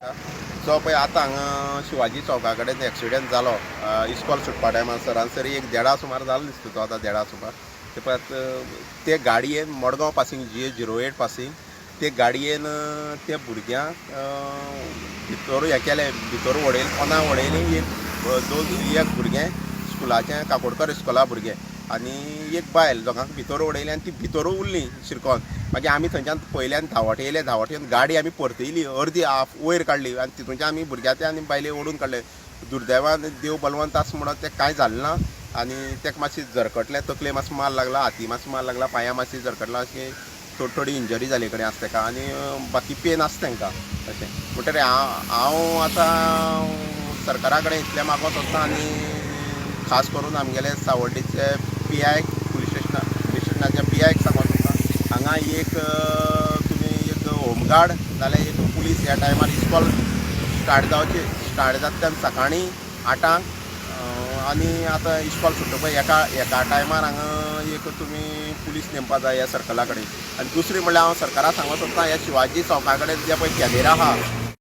जो पळय आतां हांगा शिवाजी चौका कडेन एक्सिडंट जालो, इस्कॉल सुटपा टायमार सरासरी एक देडा सुमार जालो दिसता तो. आतां देडा सुमार ते पळय ते गाडयेन मडगांव पासींग GA 08 passing ते गाडयेन ते भुरग्यांक भितर हें केलें, भितर वडयलें, पोंदा वडयली. एक दोन एक भुरगें स्कुलाचें, काकोडकर इस्कॉला भुरगें आनी एक बायल, दोगांक भितर उडयली आनी ती भितर उरली शिरकोन. मागीर आमी थंयच्यान पयल्यान धांवट येयले, धांवट येवन गाडी आमी परतयली, अर्दी हाफ वयर काडली आनी तितूनच्यान आमी भुरग्यां आनी बायले ओडून काडले. दुर्दैवान देव बलवंत आसा म्हणून तें कांय जालें ना आनी तेका मातशें जरकटलें, तकले मातसो मार लागला, हाती मातसो मार लागला, पांयां मातशी जरकटला, अशी थोडी थोडी इंजरी जाले कडेन आसा तेका आनी बाकी पेन आसा तांकां अशें. म्हणटकीर हांव आतां सरकारा कडेन इतलें मागोंक सोदता आनी खास करून आमगेले सावड्डेचे पी I, police स्टेशना, पुलीस स्टेशनाच्या पी आयक सांगोंक सोदता, हांगा एक तुमी एक होमगार्ड नाल्यार एक पुलीस ह्या टायमार इस्कॉल स्टार्ट जावचे, स्टार्ट जाता तेन्ना सकाळीं 8आंक आनी आतां इस्कॉल सुट्टा पळय एका एका टायमार हांगा एक तुमी पुलीस नेमपा जाय ह्या सर्कला कडेन. आनी दुसरी म्हणल्यार हांव सरकाराक सांगूंक सोदता, ह्या शिवाजी चौका कडेन जे पळय कॅमेरा आहा